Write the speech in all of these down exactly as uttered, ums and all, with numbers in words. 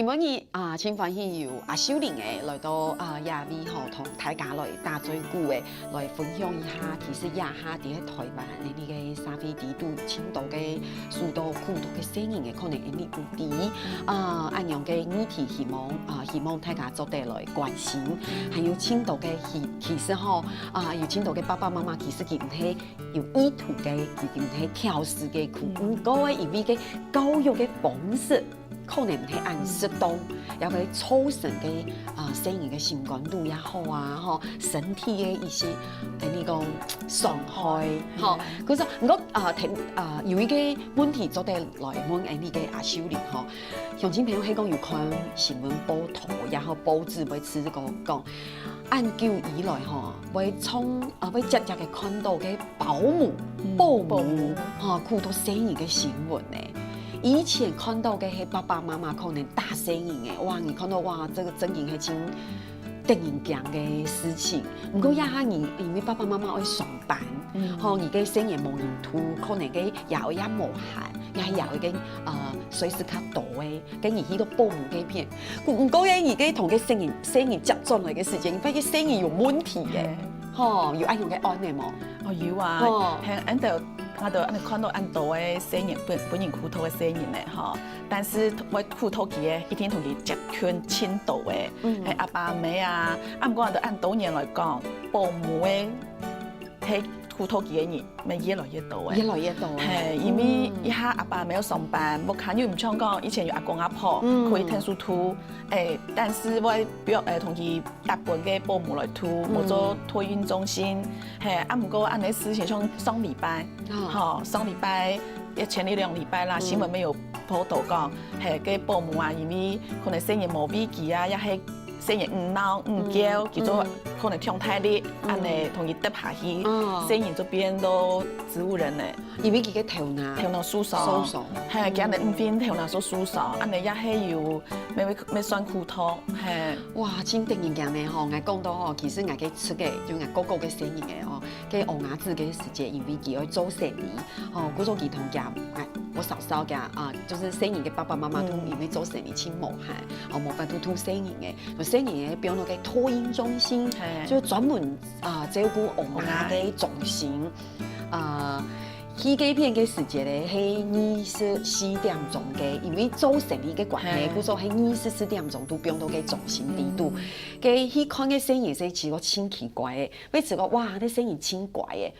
今晡日啊，盡歡喜有阿秀玲仔來到啊這位吼，同大家來打嘴鼓仔，來分享一下，其實這下在臺灣个社會裡肚，盡多个受到苦毒个細人仔，可能𠊎等毋知啊，恁樣个議題，希望啊，希望大家做得來關心，還有盡多个其其實吼啊，有盡多个爸爸媽媽其實佢毋係有意圖个，佢毋係挑事个苦，毋過因為个教育个方式。 可能毋係恁適當，也會造成个啊，細人个心肝肚也好啊，吼，身體个一些，呃，你講傷害，吼，可是毋過啊，聽啊，有一个問題做得來問𠊎等个阿秀玲吼，鄉親朋友係講有看新聞報導，也好報紙會試過講，恁久以來吼，會從啊會輒輒个看到个 保姆、保姆吼，苦毒細人个新聞呢。以前看到个係爸爸媽媽可能打細人仔，哇，你看到哇，這個真經係盡得人驚个事情。毋過這下你因為爸爸媽媽愛上班，吼，你个細人無人渡，可能个也也無閒，也也有个呃隨時較多个，跟你去到保姆該片。毋過个你个同个細人細人接轉來个時間，你發現細人有問題个。 吼，有恁樣个案例無？哦，有啊，吼，係，𠊎兜，𠊎兜恁樣看到恁多个細人，分分人苦毒个細人呢，吼。但是會苦毒佢个，一定同佢接近盡多个，嗯，係阿爸阿姆啊，啊毋過𠊎兜恁多年來講，保姆个，係苦毒佢个人，乜越來越多个。越來越多。係，因為這下阿爸阿姆愛上班，屋下又毋像講以前有阿公阿婆可以𢯭手渡，誒，但是會變誒同佢 搭分个保姆來渡，無做托嬰中心。係，啊毋過恁樣事情像上禮拜，吼，上禮拜也前一兩禮拜啦，新聞乜有報導講，係，該保姆啊，因為可能細人無位佢啊，也係細人毋鬧毋噭，佢就可能忒大力，恁樣同佢跌下去，細人就變到植物人了。 因為佢个頭那，頭那受傷，受傷，係，佢恁樣毋分頭那受受傷，恁樣也係有，乜乜算苦毒，係。哇，盡得人驚呢吼！𠊎講到吼，其實𠊎个出个，就𠊎哥哥个細人仔吼，該學生仔个時節，因為佢愛做生理，吼，故所佢同佢，𠊎，𠊎嫂嫂佢啊，就係細人个爸爸媽媽都因為做生理盡無閒，哦，無法度渡細人仔，有細人仔放到該托嬰中心，就專門啊照顧學生个中心。 啊，去該片个時節咧，係二十四點鐘个，因為做生理个關係，故所係二十四點鐘都放到該中心裡肚。該去看个細人仔，其實盡奇怪个，會試過哇，該細人盡乖个，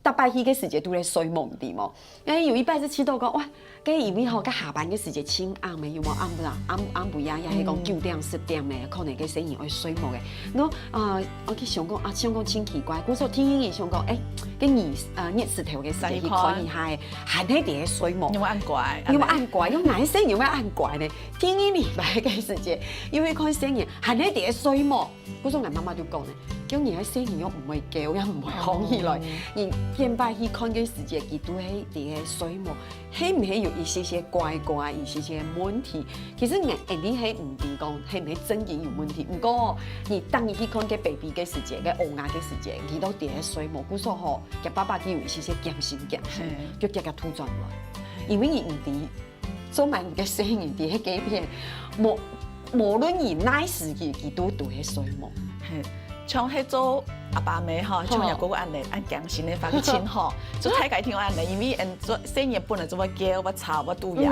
逐擺去个時節都在睡夢裡嘛。誒，有一擺係試到講，哇， 該因為吼，該下班个時節盡暗个，有無？暗晡啊，暗暗晡夜也係講九點、十點个，可能該細人愛睡目个。𠊎啊，𠊎去想講啊，想講盡奇怪，故所第一日想講，誒，該日啊日時頭个時節去看一下，還係在該睡目。有無恁乖？有無恁乖？有哪一細人會恁乖呢？第二禮拜个時節，又去看細人，還係在該睡目。 故所𠊎媽媽就講呢，叫你个細人又毋會噭，又毋會䟘起來，你見擺去看个時節，佢都係在該睡目，係毋係有一些些怪怪，一些些問題？其實𠊎𠊎等係毋知講係毋係正經有問題，毋過你當你去看該baby个時節，該嬰兒个時節，佢都在該睡目，故所吼，佢爸爸佢有一些些驚心驚肺，就遽遽渡轉來，因為你毋知 做麼个細人在該片，無無論你哪時佢佢都都係睡目。係，像係做阿爸姆吼，像若哥哥恁樣，恁驚心个話，佢盡好。做大家一定愛恁樣，因為𠊎做細人本來就會噭、會吵、會肚枵，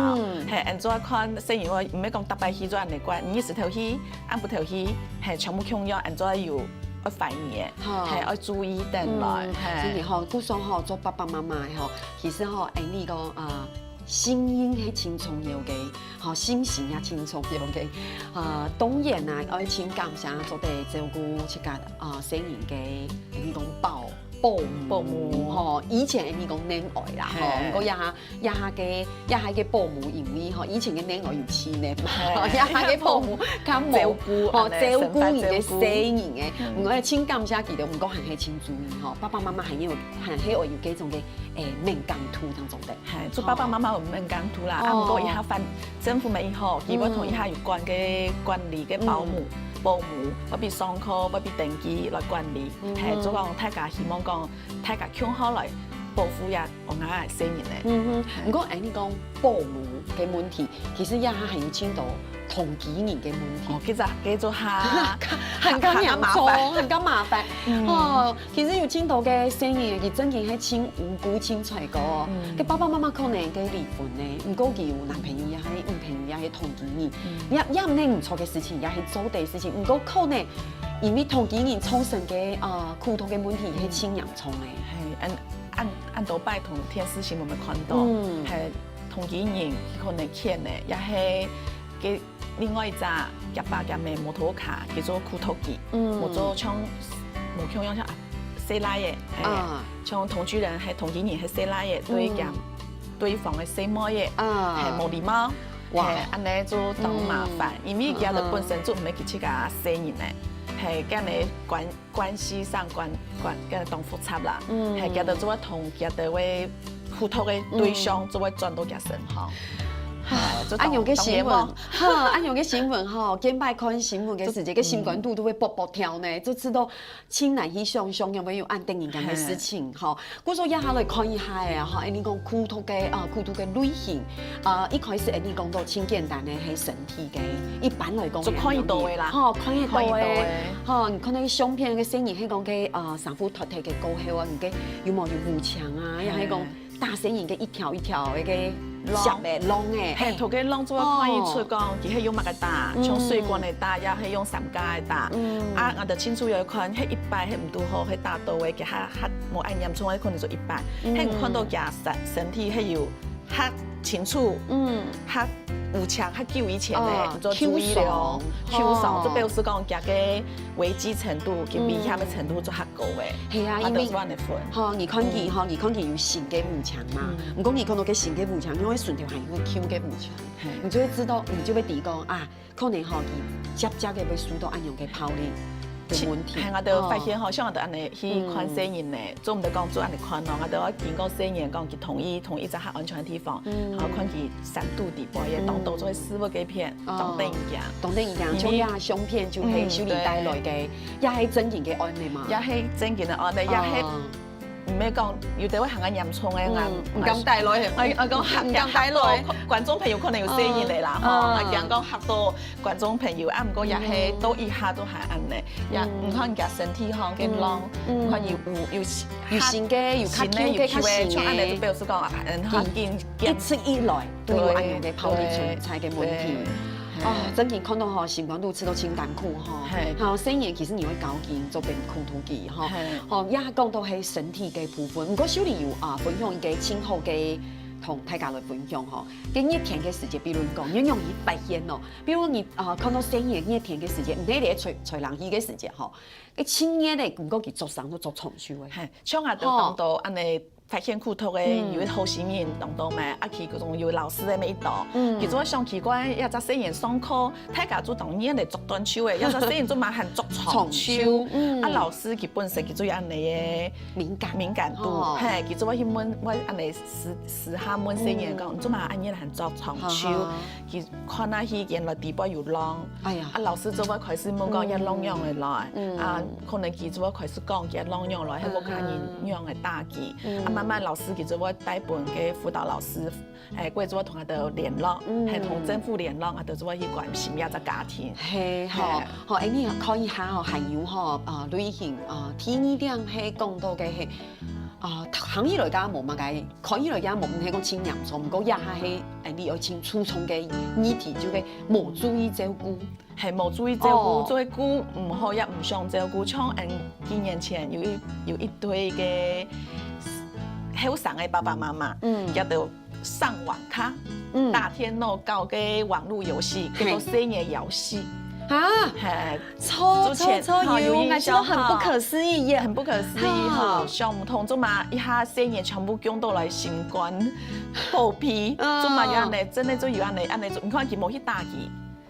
係，𠊎做看細人會，毋係講逐擺去做恁樣管，你日時頭去，暗晡頭去，係，全部共樣，𠊎做有愛懷疑个，係，愛注意等來，係。真个吼，故所吼，做爸爸媽媽个吼，其實吼，𠊎等講啊。 信任係盡重要个，吼，信心也盡重要个。啊，當然啊，愛盡感謝做得照顧自家啊細人个，你講保保姆，保姆吼，以前你講奶奶啦，吼，毋過這下這下个這下个保姆，因為吼，以前个奶奶有七年嘛，吼，這下个保姆較無照顧，吼，照顧你个細人个，毋過盡感謝佢兜，毋過還係盡注意吼，爸爸媽媽還有還係愛有這種个，誒，敏感度當中。 係，做爸爸媽媽有敏感度啦，啊，毋過這下政府乜已好，佢會同這下有關个管理个保姆、保姆，會分上課，會分登記來管理，係，做講大家希望講大家共下來保護這嬰兒个細人仔。嗯哼，毋過恁樣講保姆个問題，其實這下還有盡多同居人个問題。哦，其實該做下，還較嚴重，還較麻煩。哦，其實有盡多个細人，佢真經係盡無辜、盡衰過。个爸爸媽媽可能个離婚呢，毋過佢有男朋友也係女朋友也係同居人，也也毋係毋著个事情，也係做對事情。毋過可能因為同居人造成个啊苦痛个問題係盡嚴重个。係，恁恁恁多擺同電視新聞會看到，係同居人佢可能欠个，也係个 另外一隻，厥爸厥姆無討佢，叫做苦毒佢，無做像無共樣像細倈仔，係，像同居人係同居人係細倈仔，對厥對方个細妹仔，係無禮貌，係，恁仔就當麻煩，因為佢兜本身就毋係佢自家細人仔，係，恁仔關關係上關關个當複雜啦，係，佢兜就會同佢兜个苦毒个對象就會轉到佢身上。 恁樣个新聞，哈，恁樣个新聞吼，見擺看新聞个時節，个心肝肚都會噗噗跳呢，就知道盡難去想像有無有恁得人驚个事情吼。故所這下來看一下仔吼，恁仔講苦毒个啊，苦毒个類型啊，一開始恁仔講到盡簡單个係身體个，一般來講就看得到个啦，吼，看得到个，吼，你看該相片个細人，係講个啊，衫褲脫忒个過後啊，你个有無有烏青啊，也係講 大細人个一條一條个个浪，係，頭个浪就會看得出講，佢係用麼个打，像水管个打，也係用三角个打。啊，𠊎兜清楚有看，係一擺係毋堵好，係打到个，佢較較無恁嚴重，係可能就一擺。係你看到佢身身體係有較清楚，嗯，較有像較久以前个，哦，你就注意了，Q爽，Q爽，就表示講佢个危機程度，佢危險个程度就較 高个。係啊，因為，啊，都係恁仔分。吼，你看佢，吼，你看佢有新个烏青嘛，毋過你看到个新个烏青，因為身頭還有舊个烏青，你就會知道，你就會知講啊，可能吼，佢輒輒个會受到恁樣个暴力个問題。係，𠊎兜發現吼，像𠊎兜恁仔去看細人呢，做毋得講做恁仔看咯，𠊎兜愛經過細人講佢同意，同意一隻較安全个地方，然後看佢衫肚底背个，當多做係屎朏該片，當得人驚。當得人驚，像這相片就係秀玲帶來个。 也係真經个案例嘛。也係真經个案例，也係毋係講有兜會還較嚴重个，𠊎毋敢帶來，𠊎𠊎講毋敢帶來。觀眾朋友可能有細人仔啦，吼，𠊎驚講嚇到觀眾朋友，啊，毋過也係到這下都還恁仔，也你看人家身體吼，該浪，你看有有有有新个，有較新个，舊个，較新个，像恁仔就表示講，嗯，佢一直以來都有恁樣个暴力存在个問題。 哦，真經看到吼，心肝肚試著盡艱苦吼。係。吼，細人其實你會教佢做分苦毒佢吼。係。吼，也講到係身體个部分，毋過秀玲有啊分享一個盡好个同大家來分享吼。該熱天个時節，比如講，你仰去發現哦，比如你啊看到細人熱天个時節，毋係你在吹吹冷氣个時節吼，該盡熱个，毋過佢著衫都著長袖个。係，像𠊎兜當多恁仔 發現苦毒个，有个好心人當多嘛，啊，其中有老師个乜一到，佢就會想奇怪，這隻細人上課，大家就當然个著短袖个，這隻細人做麼還著長袖？啊，老師佢本身佢就有恁仔个敏感敏感度，係，佢就會去問，會恁仔私私下問細人講，你做麼恁仔還著長袖？佢看下去，原來底背有浪，哎呀，啊，老師就會開始問講，這浪仰仔來？啊，可能佢就會開始講，佢浪仰來，係屋下人仰仔打佢。 啊，慢慢老師佢就會帶分該輔導老師，欸，佢就會同佢兜聯絡，係同政府聯絡，啊，就會去關心這隻家庭。係，吼，吼，欸，你看一下吼，還有吼，啊，類型，啊，第二點係講到个係，啊，聽起來講無麼个，看起來講無，毋係講盡嚴重，毋過也係，欸，你愛盡注重个議題，就係無注意照顧。 係無注意照顧，哦，照顧毋好也毋想照顧。像𠊎幾年前有一有一對个後生个爸爸媽媽，佢兜上網咖，打電腦搞个網路遊戲，叫做細人遊戲。啊，係，錯錯錯，有，有印象哈。這種很不可思議耶。很不可思議哈，想毋通，做麼一下細人全部降到來心肝破皮，做麼有恁仔，真个就有恁仔，恁仔，你看佢無去打佢。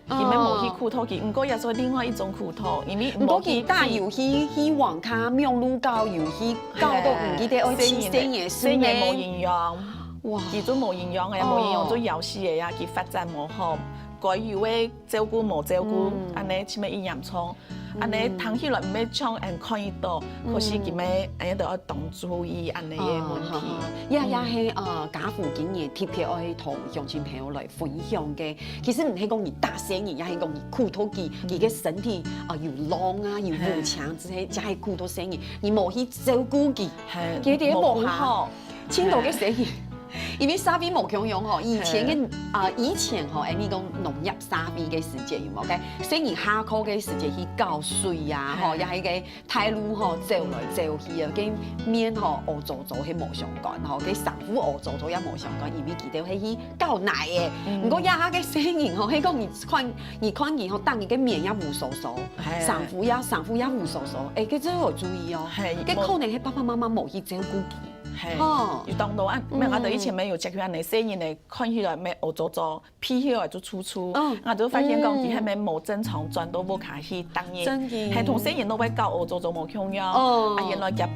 佢乜無去苦毒佢，毋過也係另外一種苦毒，因為毋過佢帶遊戲去網咖網路搞遊戲，搞到毋記得愛食細人个食物。細人無營養，哇，佢就無營養个，無營養就枵死个呀，佢發展無好，該有个照顧無照顧，恁仔就乜已嚴重。恁呢聽起來毋係像恁看得到，可是佢乜恁呢都愛當注意恁呢个問題。也也係呃，家父今年特別愛同鄉親朋友來分享个。其實毋係講你打細人，也係講你苦毒佢，佢个身體啊有癃啊，有烏青之類，就係苦毒細人，你無去照顧佢，佢哋無好。盡多个細人。因為社會無共樣吼，以前个啊以前吼，哎，你講農業社會个時節有無？該細人下課个時節去搞水啊，吼，也係个大路吼走來走去啊，跟面吼烏糟糟係無相干吼，跟衫褲烏糟糟也無相干，因為佢兜係去搞泥个。毋過這下个細人吼，係講你看你看佢吼，當日个面也烏糟糟，衫褲也衫褲也烏糟糟，哎，這就有注意哦。該可能係爸爸媽媽無去照顧佢。 係，吼，有當多啊，毋係，𠊎兜以前乜有接過恁呢，細人仔看起來乜烏糟糟，鼻起來就臭臭，𠊎就發現講佢係乜無正常轉到屋下去逐日，真个，係同細人仔會搞烏糟糟無共樣。啊，原來厥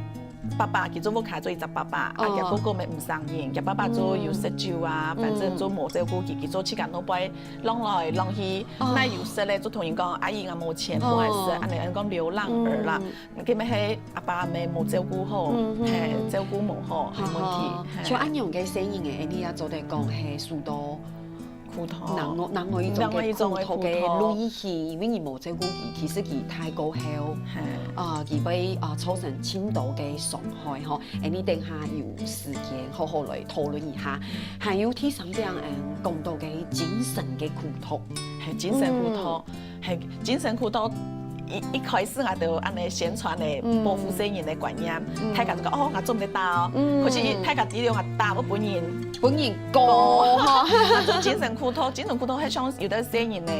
爸爸佢做屋下做一隻爸爸，啊，厥哥哥乜毋承認，厥爸爸就有食酒啊，反正就無照顧佢，佢就自家在外浪來浪去，哪有食咧就同人講，阿姨，𠊎無錢，毋好意思，恁呢人講流浪兒啦。 佢乜係阿爸阿姆無照顧好，係，照顧無好，係問題。像恁樣个細人仔，你也做得講係受到苦毒，另外另外一種个苦毒个類型，因為你無照顧佢，其實佢大過後，啊，佢會啊造成盡多个傷害吼。恁呢等下有時間好好來討論一下。還有第三點，嗯，講到个精神个苦毒，係精神苦毒。 係，精神苦毒一一開始𠊎兜恁呢宣傳个保護細人个觀念，大家就講哦，𠊎做毋得打哦。可是大家知道𠊎打會分人分人告吼。𠊎做精神苦毒，精神苦毒係像有兜細人呢，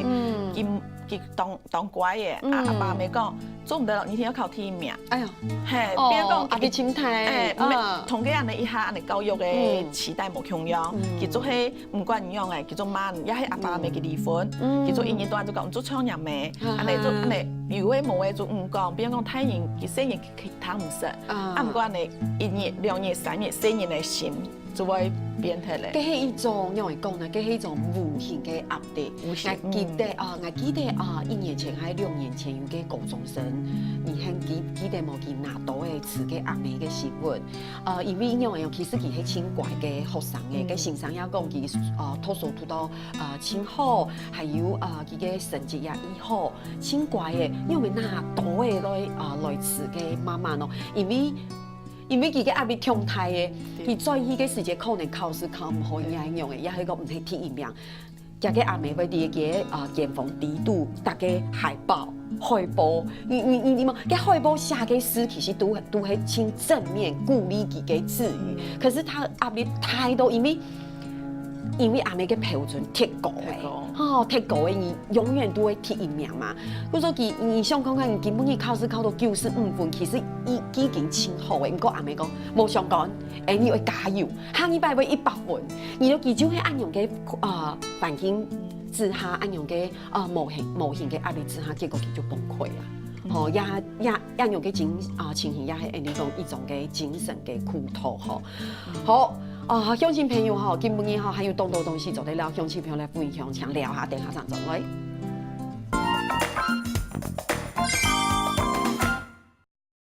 佢佢當當乖个，啊阿爸阿姆講做毋得，你一定愛考第一名。哎喲，係，哦，比如講壓力真大，哎，毋係，同个恁呢一下恁呢教育个期待無共樣，佢就係 毋管仰仔，佢就罵，也係阿爸阿姆个離婚，佢就一日到暗就講，做錯人咩？恁呢就恁呢，有个無个就毋講，比如講大人，佢細人佢聽毋識，啊，毋過恁呢一日、兩日、三日，細人个心就會變忒咧。這係一種仰仔講呢？這係一種無形个壓力。無形，𠊎記得啊，𠊎記得啊，一年前還係兩年前有个高中生，你還記記得無？佢拿刀仔刺个阿姆个新聞。 呃，因為仰仔，其實佢係盡乖个學生个，該先生也講佢呃讀書讀到呃盡好，還有呃佢个成績也異好，盡乖个，仰仔拿刀仔來呃來刺个媽媽呢？因為因為佢个壓力忒大个，佢轉去个時節可能考試考毋好，也仰仔，也係講毋係第一名。 厥个阿姆會佇个啊間房裡肚，逐个海報、海報，你你你你嘛，該海報寫个字其實都都係盡正面鼓勵佢个詞語，可是他壓力太多，因為因為阿姆个標準忒高咧，吼，忒高咧，你永遠都會第一名嘛。故所佢你想看看，你今晡日考試考到九十五分，其實已已經盡好咧，毋過阿姆講無相干，哎，你愛加油。 下禮拜會一百分。你都佢就係恁樣个啊環境之下，恁樣个啊無形無形个壓力之下，結果佢就崩潰啊。吼，也也恁樣个精啊情形，也係恁樣講一種个精神个苦毒吼。好啊，鄉親朋友吼，今晡日吼還有當多東西做得摎鄉親朋友來分享，請尞下，等下正轉來。